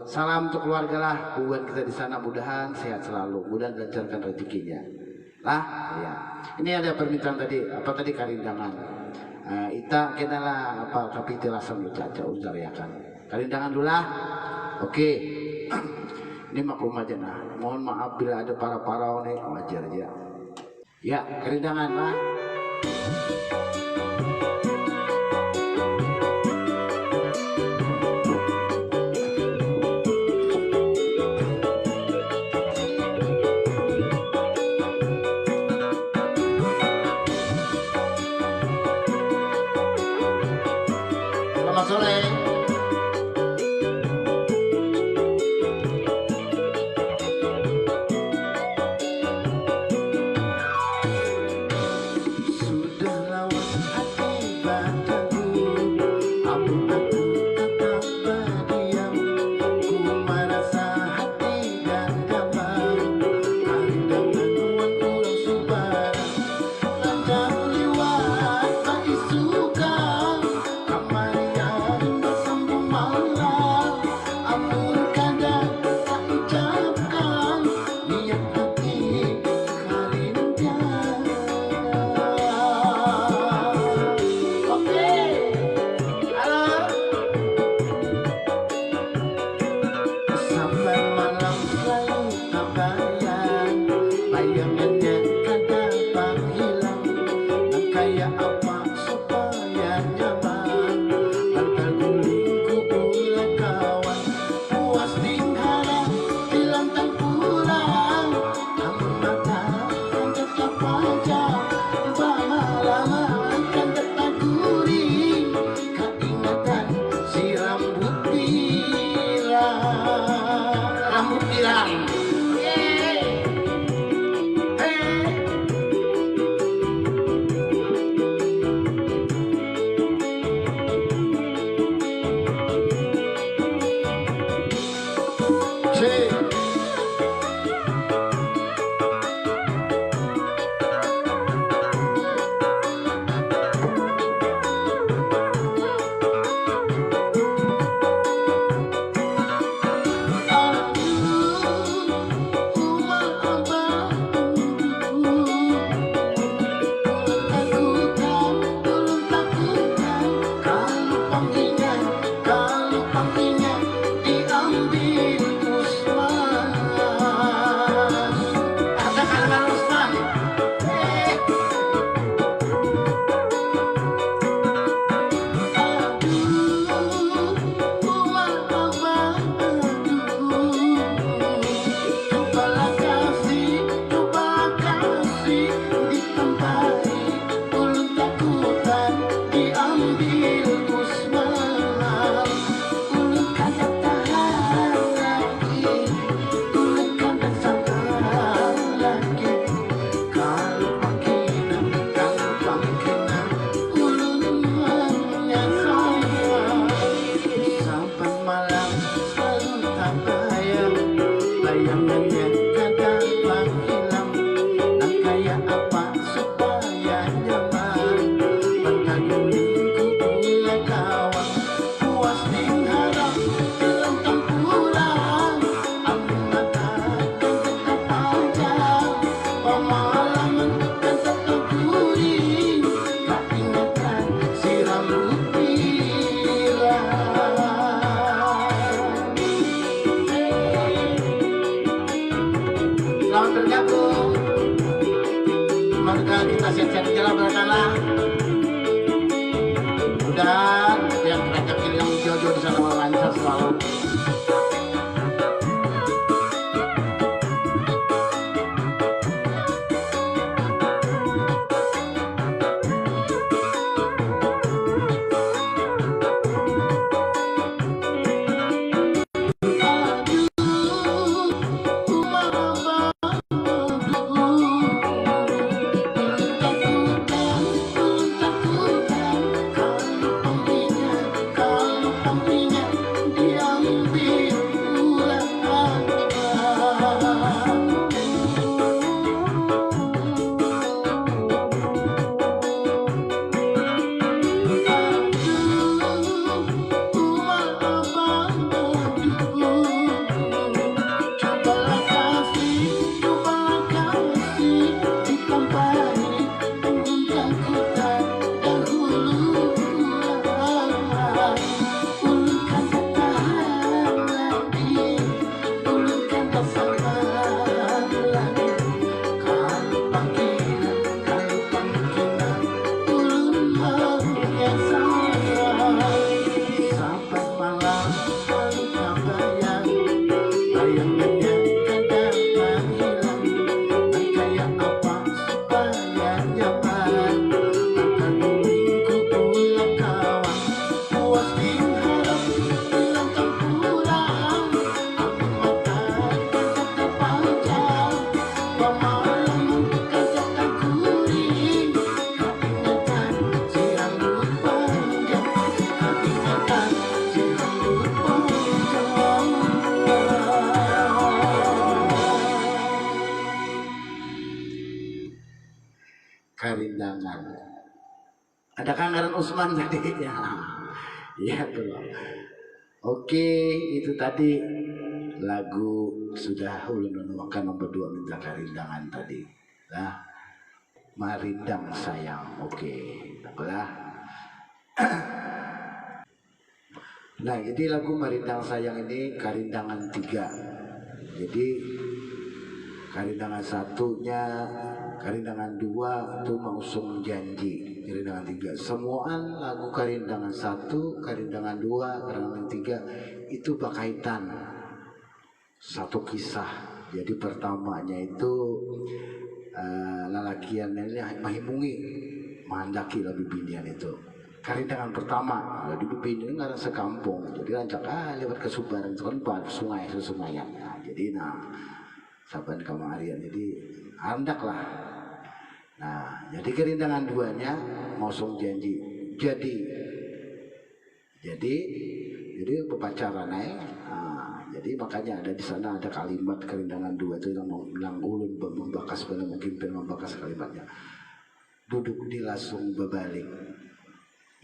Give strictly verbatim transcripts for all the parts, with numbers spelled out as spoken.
Salam untuk keluarga lah, bubuhan kita di sana, mudahan sehat selalu, mudahan dilancarkan rezekinya. Lah, ya. Ini ada permintaan tadi, apa tadi, karindangan. Eh, ita kena lah apa, tapi tilasan dulu caca ujar ya kan. Karindangan dulu lah. Oke. Ini maklum aja nah. Mohon maaf bila ada parau-parau nih, wajar aja. Ya, karindangan lah. Selamat sore. Sudah lawas hati batabu, amun aku tatap badiam, ku marasa hati dadamam, karindangan wan urang subarang. Lancar liwat baisukan, kamarian basambung malam. Amun kada taucapkan, niat hati karindangan. Oke. Halo. Saban malam selalu tabayang, bayangannya kada pang hilang. Nang kaya apa supaya nyaman, bantal guling kubula kawan, puas ding haram hilangkan pulang. Amun mata kada tapajam, bamalaman kada taguring, kaingatan si rambut pirang. Rambut pirang. Yeay. Hey. Sip. Ulun takutan diambil Usman. Ulun kada tahan lagi. Ulun kada sabar lagi. Kalu pangkina, kalu pangkina, ulun manyasal. Saban malam selalu tabayang, bayangannya kada manghilang. Nang kaya apa supaya nyaman, mangkaguling kubula kawan. Puas ning haram hilang tampulang, amun mata kada tapajam, pamalaman kada taguring, kaingatan si rambut pirang. Selamat bergabung. Semoga kita sehat-sehat aja lah, barakallah. Mudahan yang rezeki yang jodoh di sana lancar selalu. Adakah ngaran Usman tadi? Ya. Iya tuh. Oke, itu tadi lagu sudah ulun anuakan nomor dua minta karindangan tadi. Nah, Marindang Sayang. Oke, lah. Nah, jadi lagu Marindang Sayang ini karindangan tiga. Jadi karindangan satunya, karindangan dua itu Mausung Janji, karindangan tiga. Semuaan lagu karindangan satu, karindangan dua, karindangan tiga itu berkaitan satu kisah. Jadi pertamanya itu uh, lalakian ini mahimungi, mahandaki lah bibinian itu. Karindangan pertama, jadi bibinian ngaran sekampung. Jadi rancak ah lewat ke Subaran itu kan pada sungai, susungayan. Nah, jadi nah saban kamarian jadi handak lah. Nah, jadi karindangan duanya Mausung Janji. Jadi jadi jadi berpacaran eh. Nah, jadi makanya ada di sana ada kalimat karindangan dua itu yang bilang ulun membakas pada mungkin membakas kalimatnya duduk di lasung berbalik.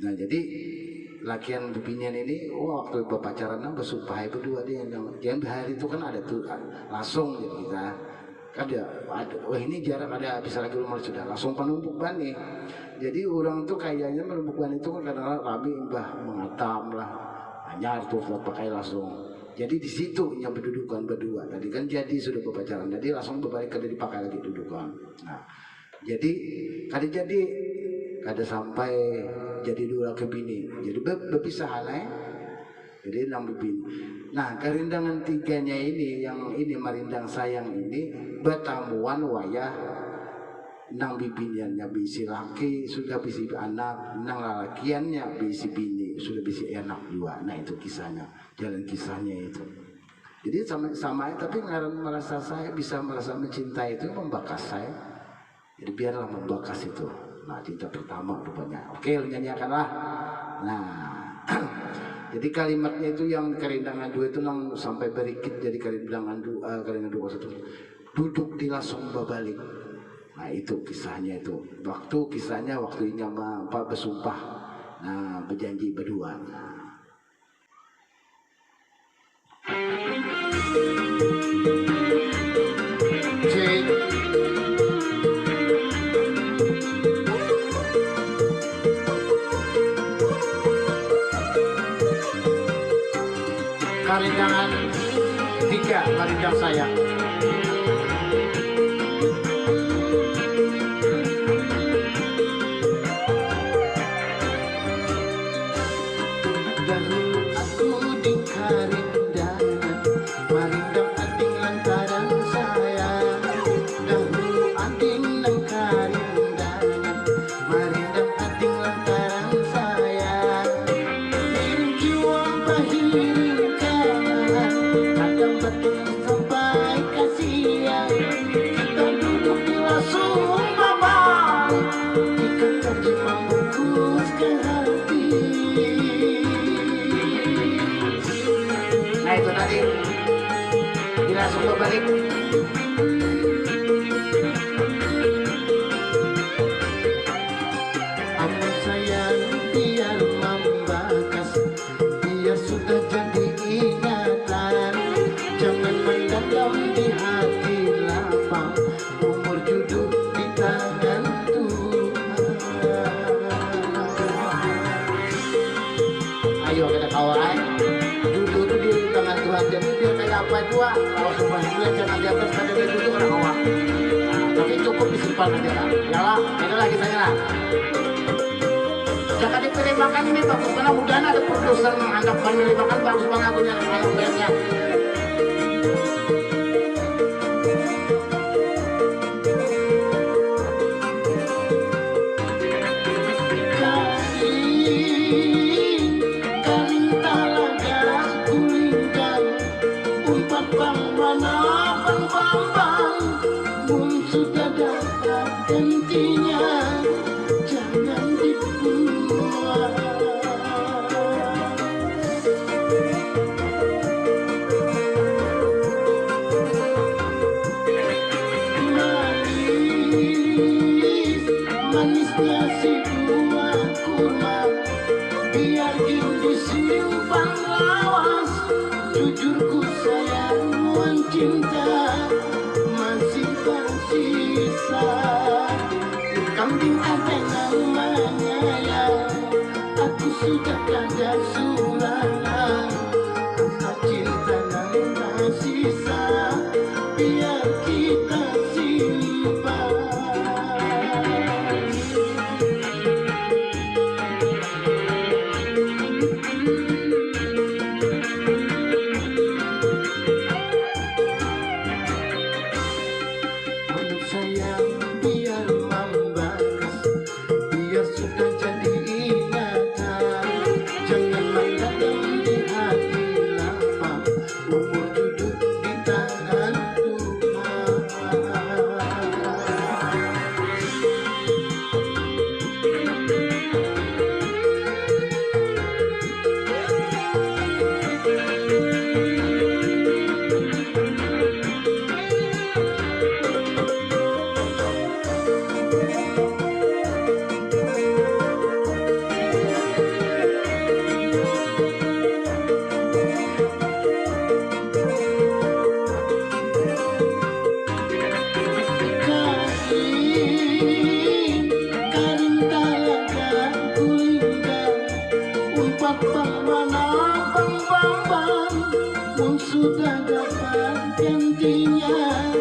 Nah, jadi lakian bibinian ini oh, waktu berpacaran kan bersumpah berdua dia yang yang bahari itu kan ada tuh lasung gitu kita kan dia ada, wah ini jarak ada bisa lagi rumah sudah langsung panumpuk bani. Jadi orang tuh kayaknya menumpuk bani itu kan karena rami imbah mengatam lah, anyar tuh pakai langsung. Jadi di situ nya berdudukan berdua tadi kan jadi sudah berpacaran jadi langsung berbalik kada dipakai lagi dudukan. Nah, jadi kada jadi kada sampai jadi dua laki bini jadi be- berpisah alai. Jadi nang bibin. Nah, karindangan tiganya ini yang ini marindang sayang ini batamuan wayah nang bibiniannya bisi laki sudah bisi anak, nang lalakiannya bisi bini sudah bisi anak dua. Nah, itu kisahnya, jalan kisahnya itu. Jadi sama sama tapi ngaran merasa saya bisa merasa mencintai itu membakas saya. Jadi biarlah membakas itu. Nah, cinta pertama rupanya. Oke, nyanyiakanlah. Nah, jadi kalimatnya itu yang kerindangan dua itu nang sampai berikit jadi kerindangan dua, eh, kerindangan dua satu. Duduk di lasung babalik. Nah, itu kisahnya itu. Waktu kisahnya waktu inya apa bersumpah. Nah, berjanji berdua. Nah. Karindangan tiga, karindang sayang. Dahulu aku dingkarindangan, marindang ading lantaran sayang. Dahulu ading nang karindangan, marindang ading lantaran sayang. Miring jua bahiringkan, kadang batur sampai kasiang. Kita duduk di lasung babalik, ikan janji mambungkus ke hati. Nah, itu tadi. Bila suka balik. Amun sayang biar mambakas, biar sudah jadi ingatan. Jangan mendendam di hati lapang. Umur jodoh di tangan Tuhan. Ayo kita kawan. Jodoh tu di tangan Tuhan. Jadi biar kayak apa jua, kalau semua bulan jangan di atas kada ada jodoh kada kawa. Nah, tapi cukup disimpan aja lah. Yalah, ini lagi saya lah. Jangan dipilih makan ini bagus karena udah ada produser mengandap milih makan bagus banget lagunya, anak bandnya. Umpat pang mana pang bambang, mun sudah dapat gantinya, jangan dibuang. Manis, manisnya Dua kurma, biar gin disimpan lawas. Jujur ku sayang wan cinta, masih bersisa. Kambing ada namanya ya, aku sudah kada surangan. Cinta nang tersisa, biar kita simpan. Sayang biar mambakas, biar sudah jadi ingatan. Jangan mendendam di hati lapang, umur duduk di tangan Tuhan. Karing, karing talaga gulinggang, umpat pang mana pang papan, mun sudah dapat gantinya,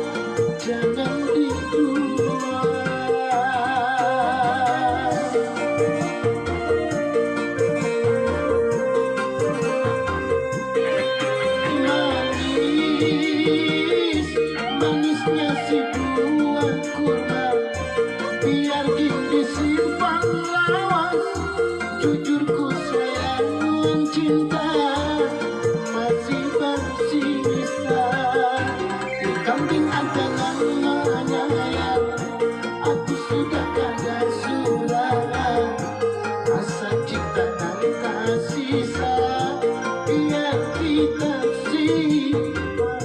jangan dibuang. Manis, manisnya si buah kurma, biar gin disimpan lawas. Jujur ku sayang wan cinta, masih bersisa. Di kambing ada namanya ya, aku sudah kada surangan. Asa cinta nang tersisa, biar kita simpan.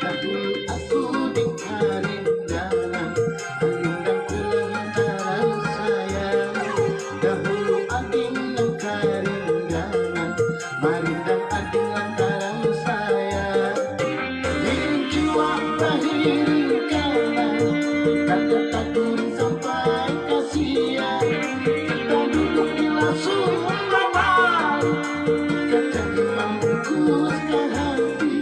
Dahulu aku di Karindangan, Karindang ku lantaran sayang. Dahulu ading nang Karindangan, marindang ading lantaran sayang. Hiring jua bahiring kanan, kada taguring sampai ka siang. Kita duduk di lasum lawan, kacang imam bungkus ka hati.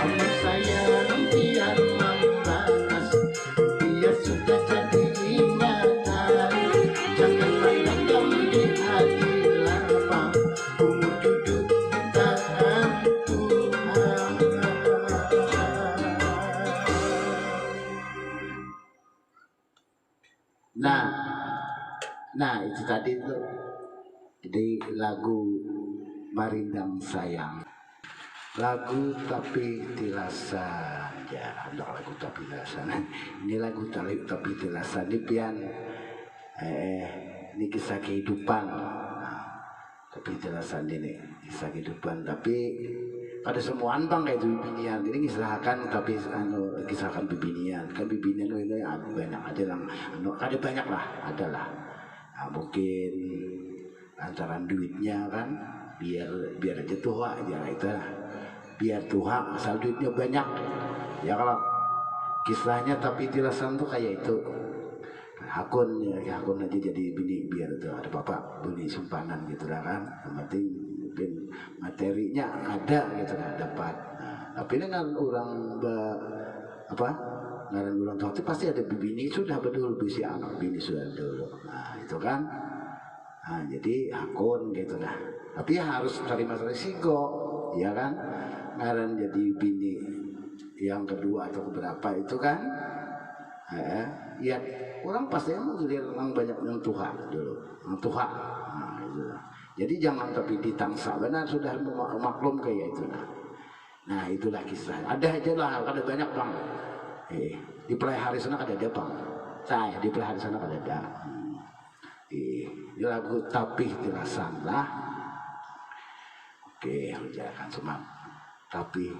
Amun sayang biar mambakas, biar sudah jadi ingatan. Jangan mandendam di hati lapang, umur duduk di tangan Tuhan. Nah, nah itu tadi tuh. Jadi lagu Marindang Sayang. Lagu tapi tilasan. Ya, ada lagu tapi tilasan. Ini lagu tali tapi tilasan. Ini pian, eh, ini kisah kehidupan. Nah, tapi tilasan ini kisah kehidupan. Tapi kada semuaan pang kayak itu bibinian. Jadi ngisahakan tapi anu, kisahkan bibinian. Kan bibinian ini anu, banyak aja lah. Anu, kada banyak lah, ada lah. Nah, mungkin lantaran duitnya kan, biar, biar aja tuha aja lah itu lah. Biar tuha asal duitnya banyak. Ya kalau kisahnya tapi tilasan tuh kayak itu. Hakun, ya, hakun aja jadi bini biar tuh ada bapak bini simpanan gitu lah kan. Yang penting mungkin materinya ada gitu lah, dapat. Nah, tapi ini ngaran orang be-, apa, ngaran orang tua itu pasti ada bibini sudah, betul, bisi anak bini sudah dulu. Nah, itu kan. Nah, jadi hakun gitu lah. Tapi ya harus terima risiko, ya kan? Ngaran jadi bini yang kedua atau keberapa itu kan. Eh, ya, orang pasti emang giliran orang banyak yang tuha dulu, yang tuha. Nah, itu. Jadi jangan tapi ditangsa, benar sudah mema- maklum kayak itu nah. Nah, itulah kisah. Ada aja lah, kada banyak pang. Eh, di Pelai Hari sana kada ada pang. Saya di Pelai Hari sana kada ada. Hmm. Eh, ini lagu Tapih Tilasan lah. Oke, hujakan semangat. Tapih,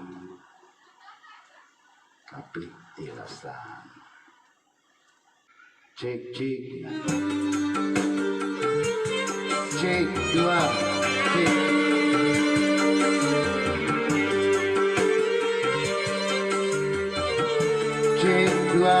Tapih Tilasan. Cek, cek. Cek, dua. Cek. Cek, dua.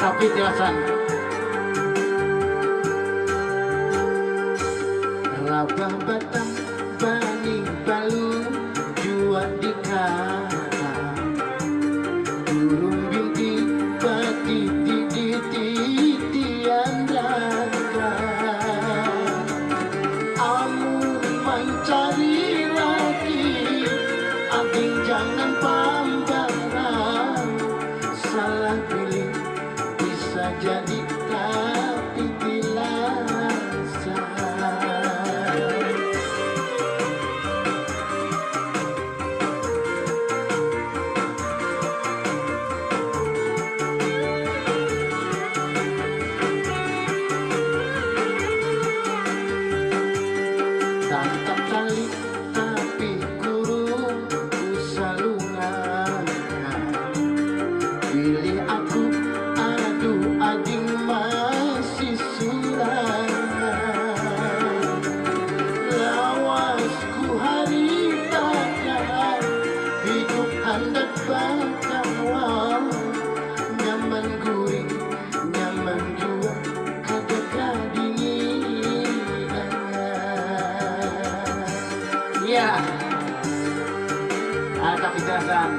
Tapih Tilasan. Rabah batang banih balu jua dikata. Burung bintik batiti di titian raga. Amun mancari laki, ading jangan pambarang. Salah pilih bisa jadi tapi tilasan. Tangkap tali tapi kurung ku salungakan. Pilih aku, aduh ading masih surangan. Lawas ku haritakan, hidup handak bakawan. Nyaman guring, nyaman jua, kada kadinginan. Iya. Ada kejelasan.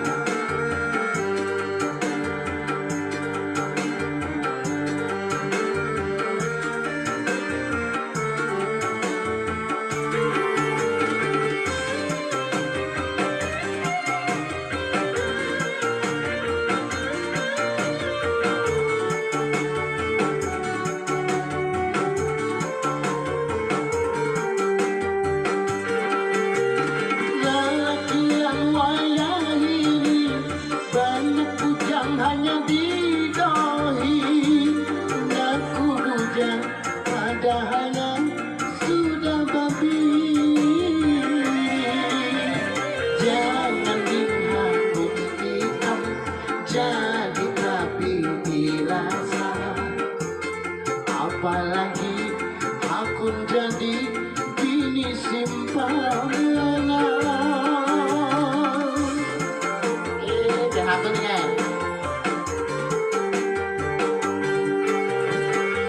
Lalakian wayah ini banyak bujang hanya didohi. Ngaku bujang padahalnya sudah babini. Jangan dihakum ikam jadi tapi dirasa. Apalagi hakun jadi bini simpanan. Eh, dah aku nih, eh.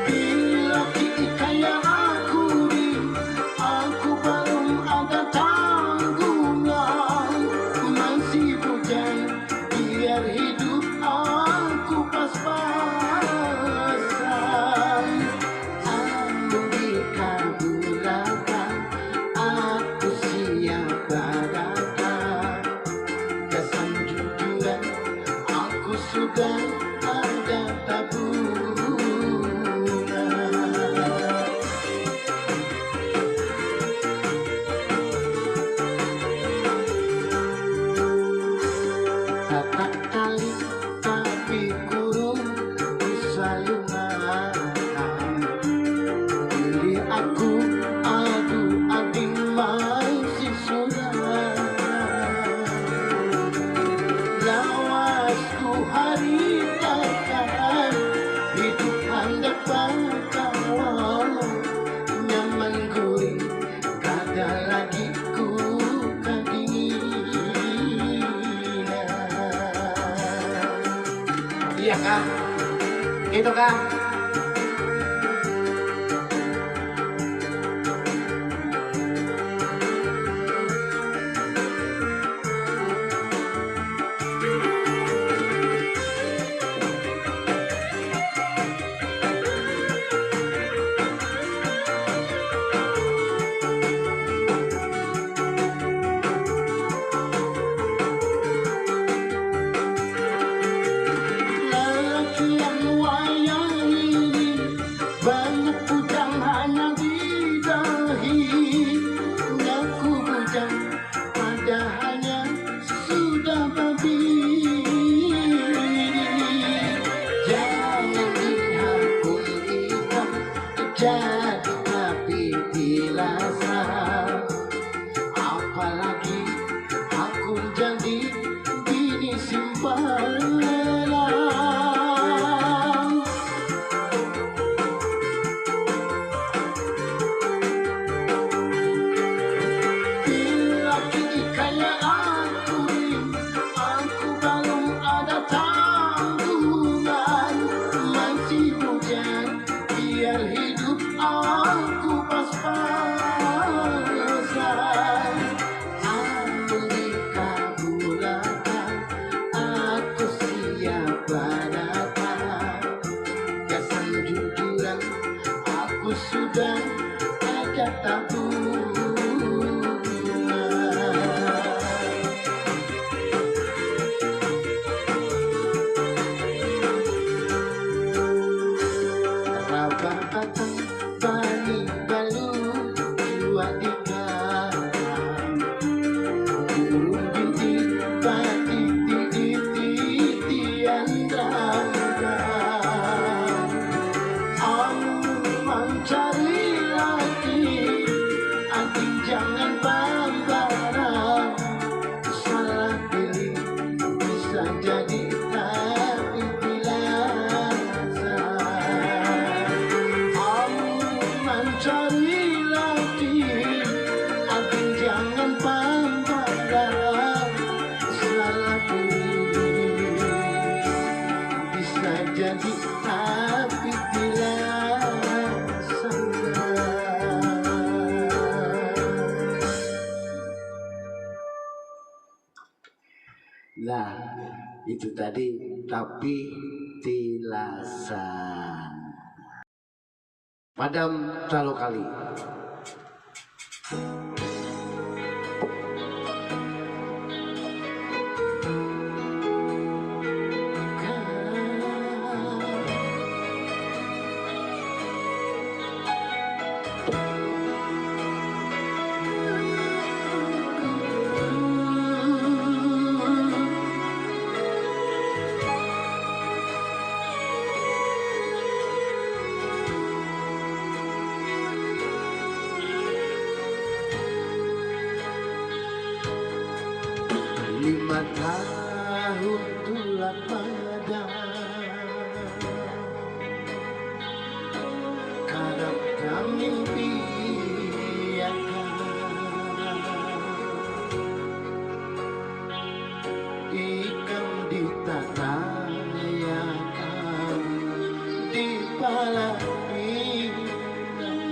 Bila kiki kaya aku ni, aku balum ada tanggungan, masih bujang, biar hidup aku pas-pasan. Amun dikabulakan, aku siap badata. Gasan jujuran, aku sudah ada tabungan. Tatak tali tapi kurung di salungan. Pilih aku, aduh ading masih surangan. Lawas ku haritakan, hidup handak bakawan. Nyaman guring, kada lagi ku kadinginan. Iya kah? Gitu kah? Jadi tapi tilasa, apalagi aku jadi bini simpan lelang. Bila kini kaya aku ni, aku balum ada tanggungan, masih bujang, biar hidup aku pas-pasan. Amun dikabulakan, aku siap datang. Gasan jujuran, aku sudah ada tabungan. Rabah batang bani balu jua di garang. Burung bintik batiti di titian ragang. Amun mancari laki, ading jangan bambarang. Salah pilih bisa jadi tapi tilasa. Amun mancari laki, ading jangan bambarang. Salah pilih bisa jadi tapi tilasa. Nah, itu tadi tapi tilasan. Padam talu kali. Lima tahun tulak pada karap tamimpi akang. Ikam ditatayakan di palang pinang.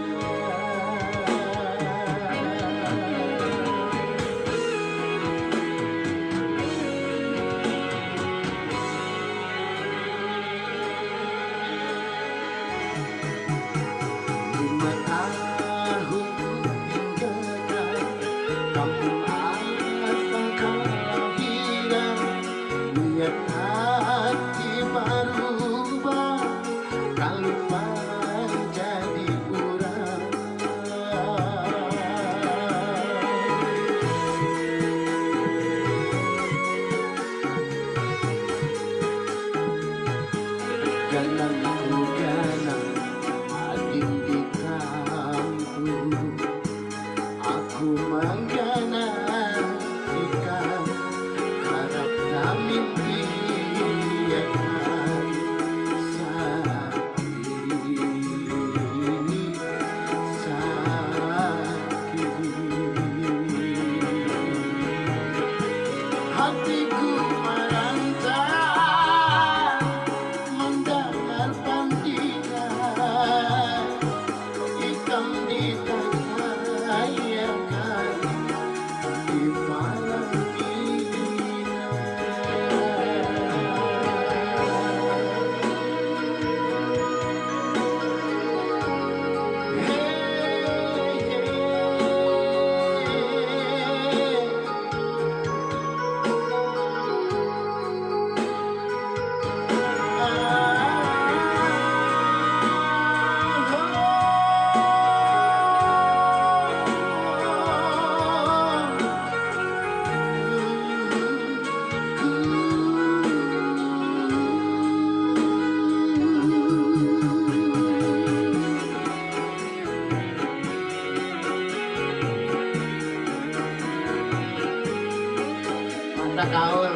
Kaul.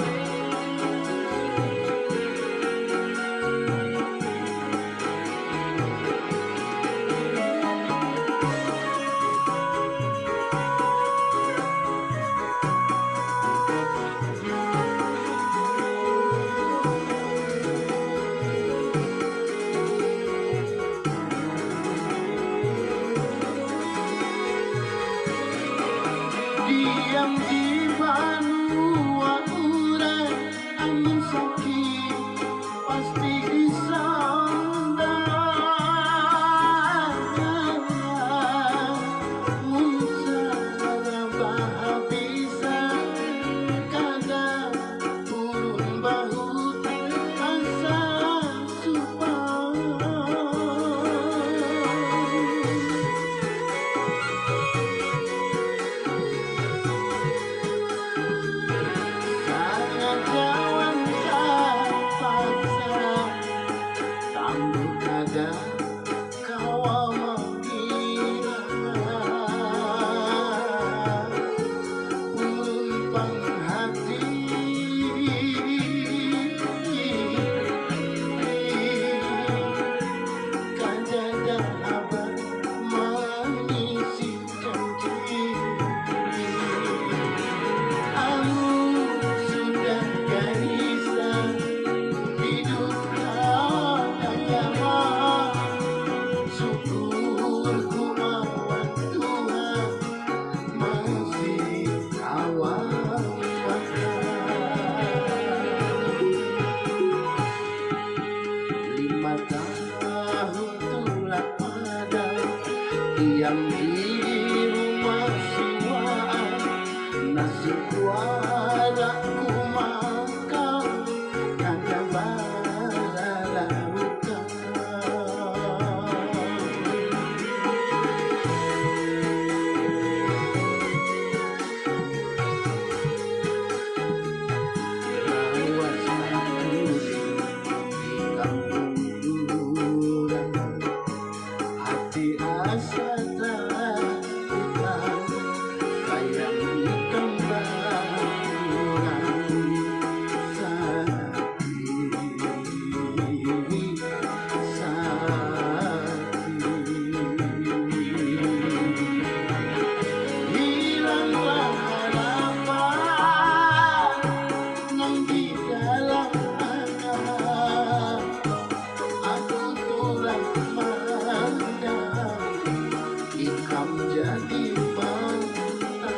Diam di banua urang, amun sakit pasti disandang. Mun sarabah habisan, kada turun bahut asa supang. Sangaja wan tapaksa, tambur kada kawa mangira. Ulun pang hati kadada abah mangisi janji. Amun sudah garisang hidup kada nyaman, syukur ku awan Tuhan masih awak makan. Lima tahun tulak pada diam di rumah siwaan, nasib wara ku makan kada balalukan. Lawas aku di kampung urang, hati asa takutan, sayang ikam baurang sakit. Hilanglah harapan nang di dalam asa. Aku tulak mandam ikam jadi mantan.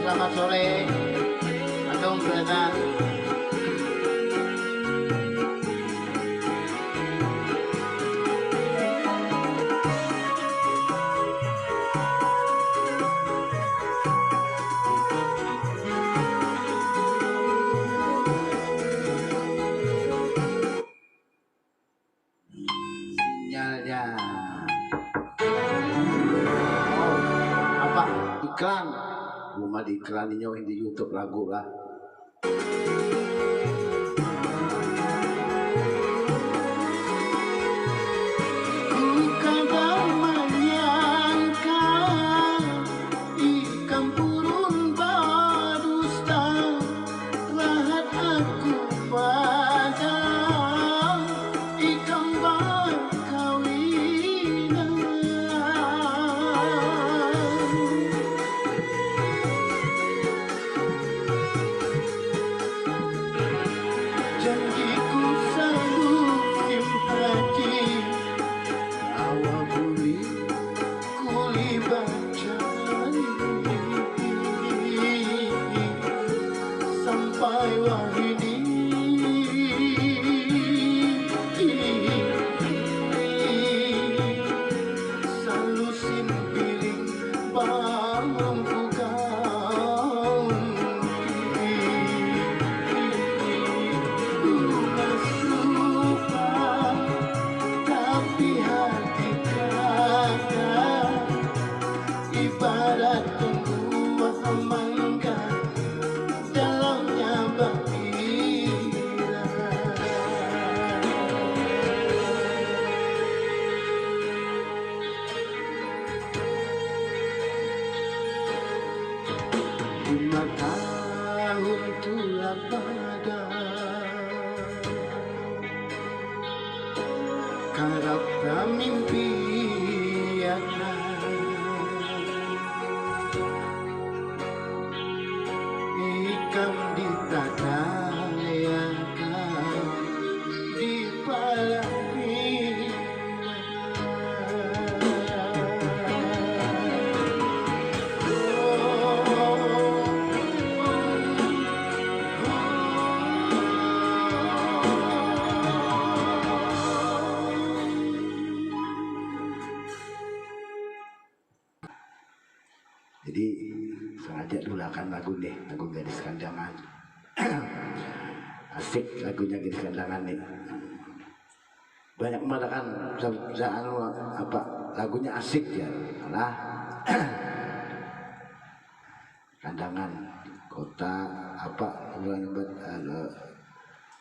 Selamat sore, Agung Brana. Sinyalnya. Oh, apa? Iklan. Belum ada iklan ini, oh, di YouTube lagu lah. Ku kada manyangka ikam purun badusta. Rahat aku pada ikam bakawinan. Janjiku salusim haji, kawa buli kuli bacari. Sampai wahini Ibaratkan buah mangga dalamnya bapira. Lima tahun tulak badan. Karap tamimpi akan ikam ditadayakan di palami. Jadi sengaja dulakan lagu nih, lagu Gadis Kandangan. Asik lagunya Gadis Kandangan nih. Banyak mengatakan sa- sa- anu, apa, lagunya asik ya. Alah. Kandangan kota apa, orang nyebut, eh,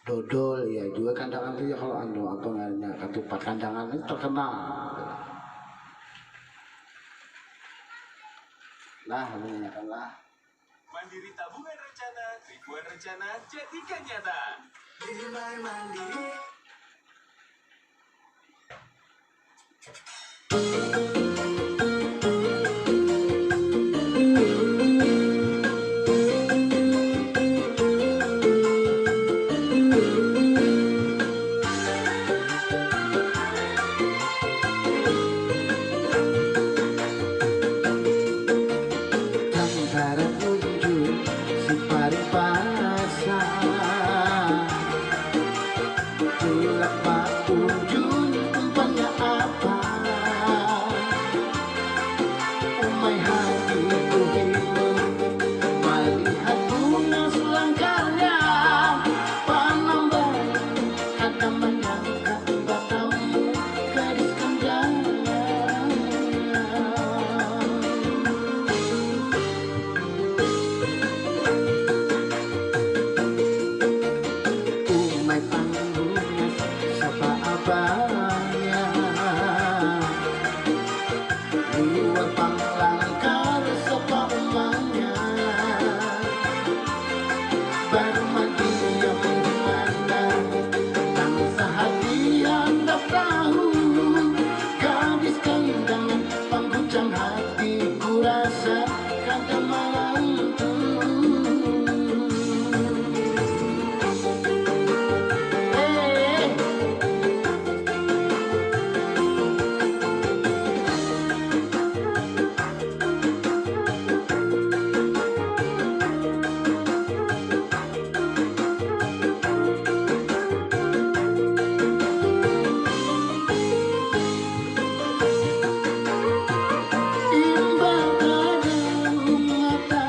dodol ya juga. Kandangan tuh ya, kalau anu apa ngarannya, ketupat Kandangan itu terkenal. Lah, menanyakan lah. Mandiri Tabungan Rencana, ribuan rencana jadikan nyata. Beli My Mandiri. Tentara tunjuk si paring pasar. Tulak baujun umpannya apa? Umai hati kuhilu malihat bungas langkarnya. Panambai kada manyangka batamu gadis Kandangan. Umai pang bungas sabaabanya, liwar pang langkar sapaumanya. Baru madiam di mana, nang sahati handak tahu. Gadis Kandangan pangguncang hati, kurasa kada malantu. Eh. Imbah kada mata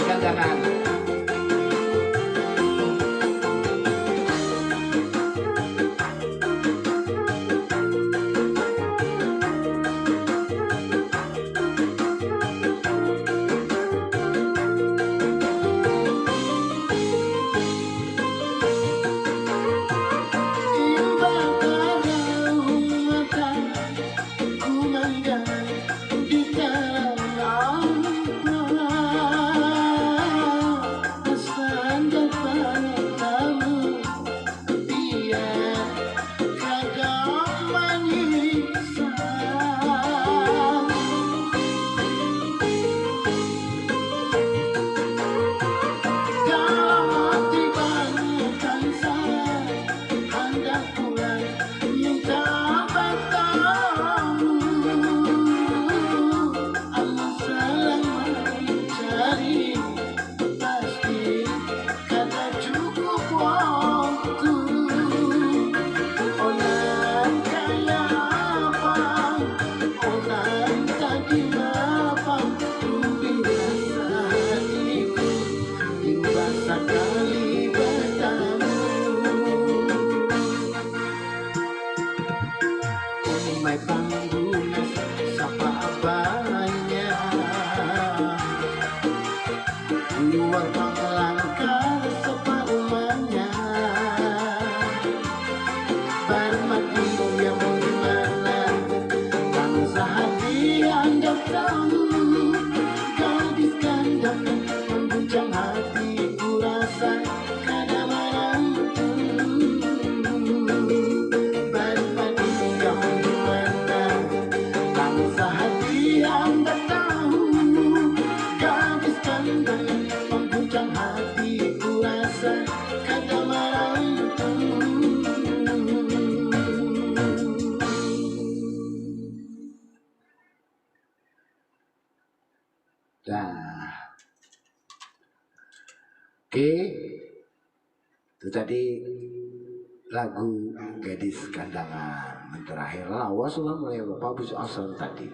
Gandangan. Nah. Oke. Itu tadi lagu Gadis Kandangan. Yang terakhir lawas lah mulai Bapak habis asal tadi.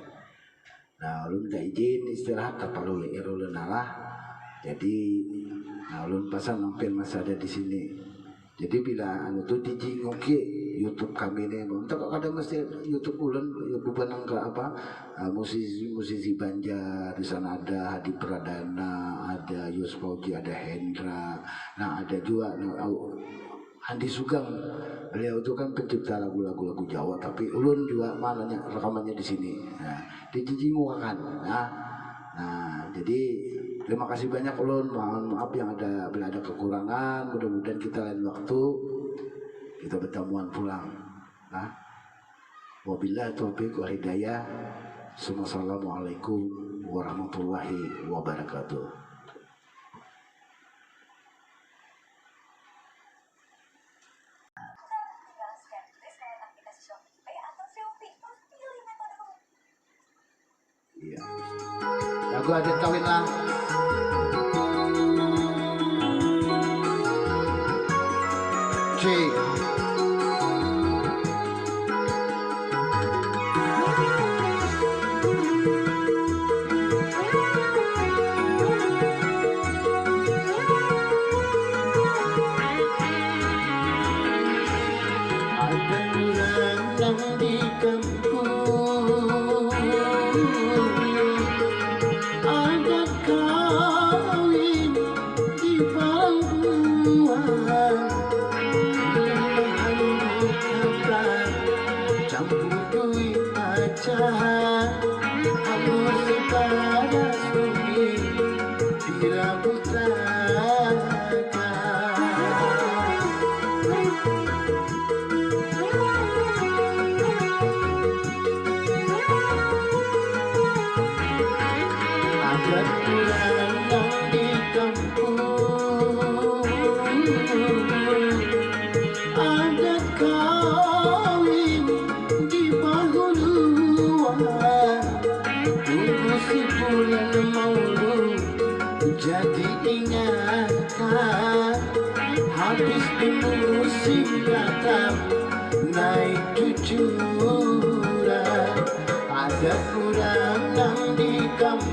Nah, ulun minta izin istirahat, tapalu liir ulun alah. Jadi, nah, ulun pasan ampin masih ada di sini. Jadi bila anu tu dijinguki YouTube kami ni, entah kok kada mesti YouTube ulun, ya bukan nang ke apa, ah, musisi-musisi Banjar, di sana ada Hadi Pradana, ada Yus Fauji, ada Hendra, nah ada juga nah, au- Andi Sugeng. Beliau tu kan pencipta lagu-lagu lagu Jawa, tapi ulun juga malahnya rekamannya di sini. Nah, dijingukakan. Nah, nah, jadi terima kasih banyak ulun. Mohon maaf yang ada bila ada kekurangan. Mudah-mudahan kita lain waktu kita bertemuan pulang. Nah, wabillahi taufiq wal hidayah. Assalamualaikum warahmatullahi wabarakatuh. Iya. Lagu adat kawin lah. Cik. Ada urang nang di kampung, adat kawin di palang buah, lima anu kata campur duit pacahan, halus pada sunyi bila butaka. Adat urang nang di kampung, adat kawin di pahuluan, tunggu si bulan maulud jadi ingatan. Habis di musim datang naik cucuran, ada urang nang di kampung.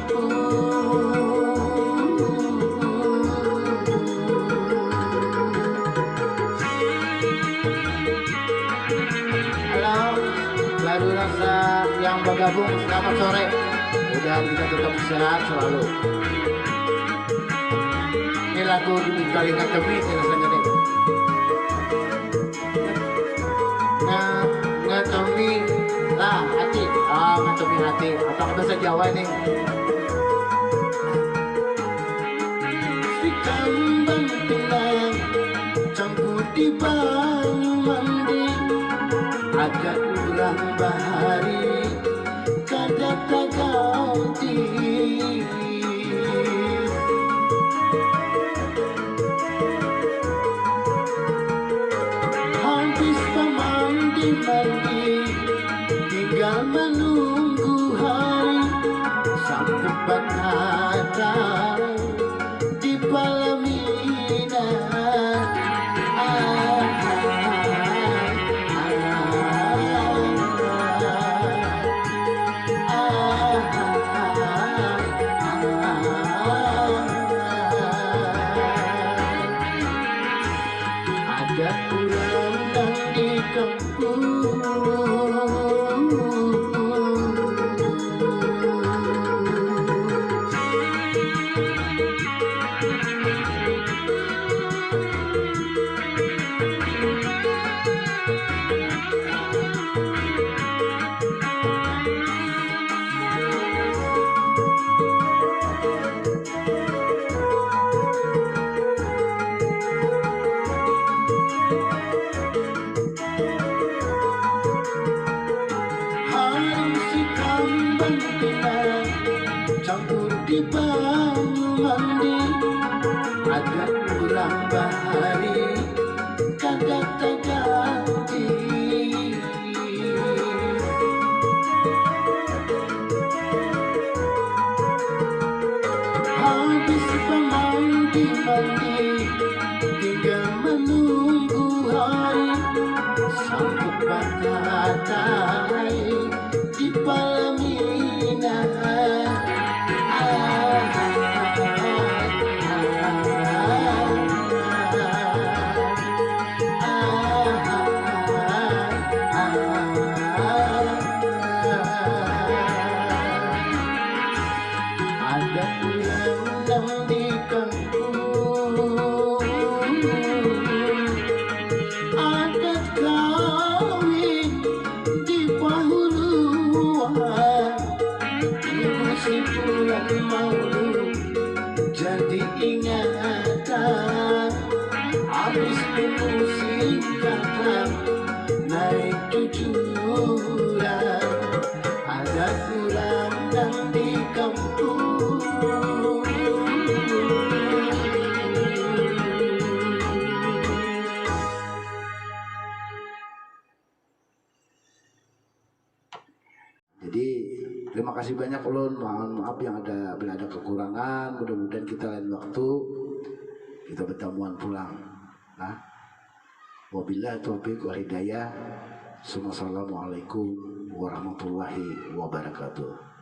Selamat sore. Mudah kita tetap sehat selalu. Ini lagu demi kali ngatemi ini rasanya deh. Nga ngatemi lah hati. Ah, ngatemi hati. Apa bahasa Jawa nih? Sikambang pinang campur di banyu mandi. Ada urang bahari kada taganti. Habis pamandi-mandi, tinggal menunggu hari sampai bakata di palamina. Ada urang nang di kampung. Harum sikambang pinang campur di banyu mandi. Ada urang bahari kada taganti. Habis pamandi-mandi, tinggal menunggu hari sambut batatai di palamina. Ada urang nang di kampung, adat kawin di pahuluan. Ibu si pulang maulud jadi ingatan. Habis tu musim kadang naik cucuran. Ada urang nang di kampung. Jadi, terima kasih banyak ulun. Mohon maaf yang ada, bila ada kekurangan. Mudah-mudahan kita lain waktu kita bertemuan pulang. Nah, wabillahi taufiq wal hidayah. Summa assalamualaikum warahmatullahi wabarakatuh.